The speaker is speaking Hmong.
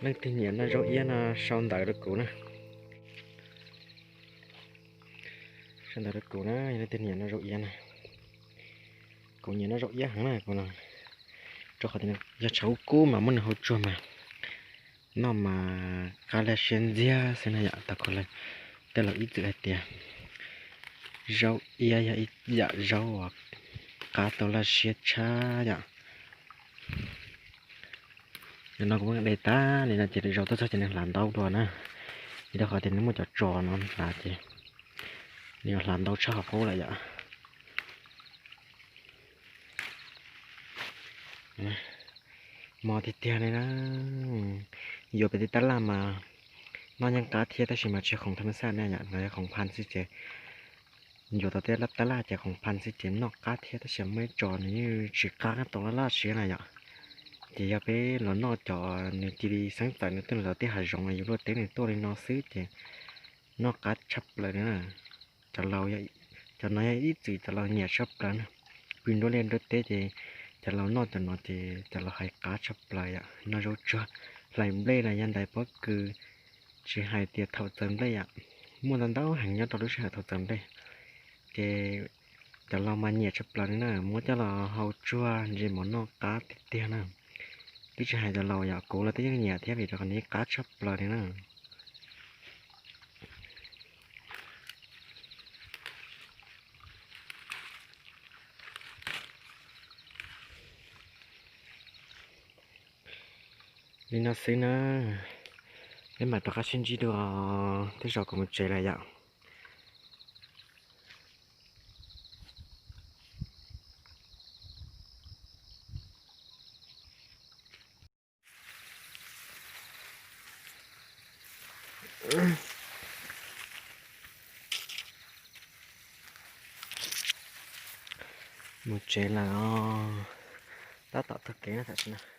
Leej twg nyiam noj zaub iab no sau ntawv rau kuv na. Sau ntawv rau kuv na, yog leej twg nyiam noj zaub iab na. Kuv nyiam noj zaub iab heev na, kuv no, rau qhov tias yog tshav kub kub mas muab nws hau tsuag mas noj mas qab laj siab ntxiag xwb na yom. Tau kho lawv tej laus ib txwm hais tias zaub iab yog ib yam zaub uas qab tau laj siab tshaj yom. Yog no kuv muab de tag li no ces zaum tuaj txog ces nws hlav ntaub dua na. Vim rau qhov tias nws muaj cov tso no hlav ces nws yuav hlav ntaub tshaj qhov qub lawm yom. Mos tiag tiag li na. Yuav pem tej tab laj mas noj yeej qab thiab tab sis mas tsis yog khoom thaj ma xaj ne yom, no yog khoom phan xwb ces yuav tau tej tab laj ces khoom phan xwb ces noj qab thiab tab sis muaj ib tso nws yeej tsis qab tau laj laj siab na yom. Ces yog peb los noj cov nws cia li xeeb txawm nws tuaj los tau tej hav zoov yus luaj teb nws tuaj li no xwb ces noj qab tshaj plaws li na. Cov laus, cov no yog ib txwm cov laus nyiam tshaj plaws na. Pw nruab liaj nruab teb ces cov laus noj cov no ces cov laus hais qab tshaj plaws yom. Noj zaub tsuag, hlais nplej los yog ntais pob kws, tsis hais tias thaum txawv nplej yom. Muaj ntau ntau heev nyob rau lub sij hawm thaum txawv nplej. Ces cov laus mas nyiam tshaj plaws li na, muab coj los hau tsuag ntsis mov noj qab tiag tiag na. Twb tsis hais cov laus yom, kuv los twb yeej nyiam thiab vim rau qhov nws qab tshaj plaws li na. Li no xwb na, peb mam rov qab sib ntsib dua, tej zaum kuv mus tsev lawm yom. Mus tsev lawm os, tab tom taug kev na tam sim no.